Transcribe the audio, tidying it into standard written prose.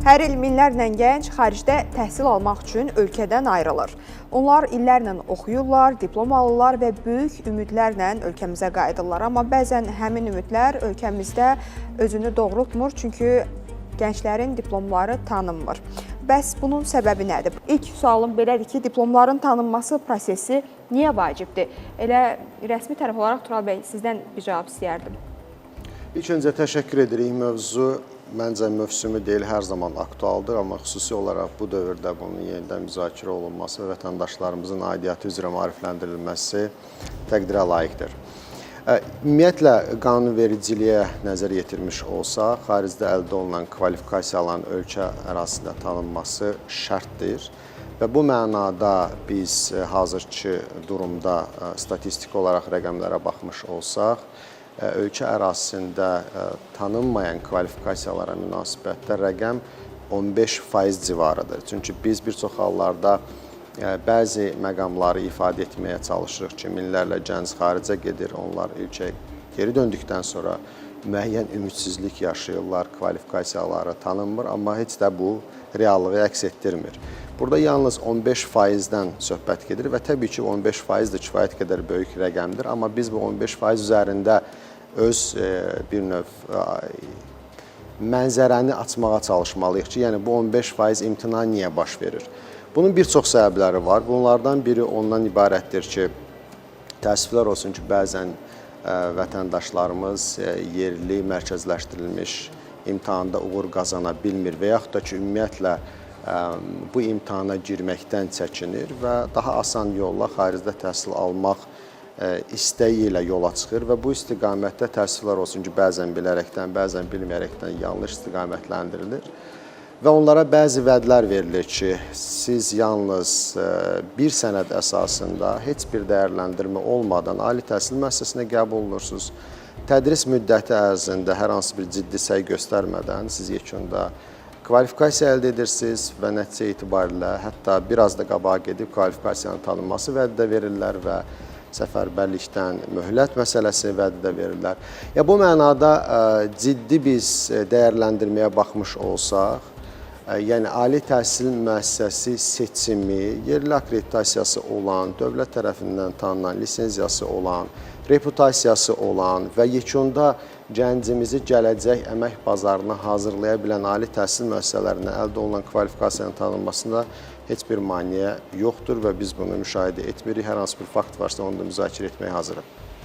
Hər il minlərlə gənc xaricdə təhsil almaq üçün ölkədən ayrılır. Onlar illərlə oxuyurlar, diplom alırlar və böyük ümidlərlə ölkəmizə qayıdırlar. Amma bəzən həmin ümidlər ölkəmizdə özünü doğrultmur, çünki gənclərin diplomları tanınmır. Bəs bunun səbəbi nədir? İlk sualım belədir ki, diplomların tanınması prosesi niyə vacibdir? Elə rəsmi tərəf olaraq Tural bəy, sizdən bir cavab istəyərdim. İlk öncə təşəkkür edirik. Mövzu məncə mövsümü deyil, hər zaman aktualdır, amma xüsusi olaraq bu dövrdə bunun yenidən müzakirə olunması və vətəndaşlarımızın aidiyyatı üzrə maarifləndirilməsi təqdirə layiqdir. Ümumiyyətlə qanunvericiliyə nəzər yetirmiş olsaq, xaricdə əldə olunan kvalifikasiyaların ölkə ərazisində tanınması şərtdir. Və bu mənada biz hazırki durumda statistik olaraq rəqəmlərə baxmış olsaq, ölkə ərazisində tanınmayan kvalifikasiyalara münasibətdə rəqəm 15% civarıdır. Çünki biz bir çox hallarda bəzi məqamları ifadə etməyə çalışırıq ki, minlərlə gənc xaricə gedir, onlar ölkəyə geri döndükdən sonra müəyyən ümidsizlik yaşayırlar, kvalifikasiyaları tanınmır, amma heç də bu reallığı əks etdirmir. Burada yalnız 15%-dən söhbət gedir və təbii ki, 15% də kifayət qədər böyük rəqəmdir, amma biz bu 15% üzərində öz bir növ mənzərəni açmağa çalışmalıyıq ki, yəni bu 15% imtina niyə baş verir? Bunun bir çox səbəbləri var. Bunlardan biri ondan ibarətdir ki, təəssüflər olsun ki, bəzən vətəndaşlarımız yerli mərkəzləşdirilmiş imtahanda uğur qazana bilmir və yaxud da ki, ümumiyyətlə bu imtahana girməkdən çəkinir və daha asan yolla xaricdə təhsil almaq istəyi ilə yola çıxır və bu istiqamətdə təəssüflər olsun ki, bəzən bilərəkdən, bəzən bilməyərəkdən yanlış istiqamətləndirilir və onlara bəzi vədlər verilir ki, siz yalnız bir sənəd əsasında heç bir dəyərləndirmə olmadan ali təhsil müəssisəsinə qəbul olunursunuz. Tədris müddəti ərzində hər hansı bir ciddi səy göstərmədən siz yekunda kvalifikasiya əldə edirsiniz və nəticə etibarilə hətta biraz da qabağa gedib kvalifikasiyanın tanınması vədi də verirlər və səfərbərlikdən möhlət məsələsi vədi də verirlər. Ya bu mənada ciddi biz dəyərləndirməyə baxmış olsaq, yəni ali təhsil müəssisəsi seçimi, yerli akkreditasiyası olan, dövlət tərəfindən tanınan, lisenziyası olan, reputasiyası olan və yekunda gəncimizi gələcək əmək bazarına hazırlaya bilən ali təhsil müəssisələrinə əldə olunan kvalifikasiyanın tanınmasında heç bir maneə yoxdur və biz bunu müşahidə etmirik. Hər hansı bir fakt varsa, onu da müzakirə etməyə hazırıq.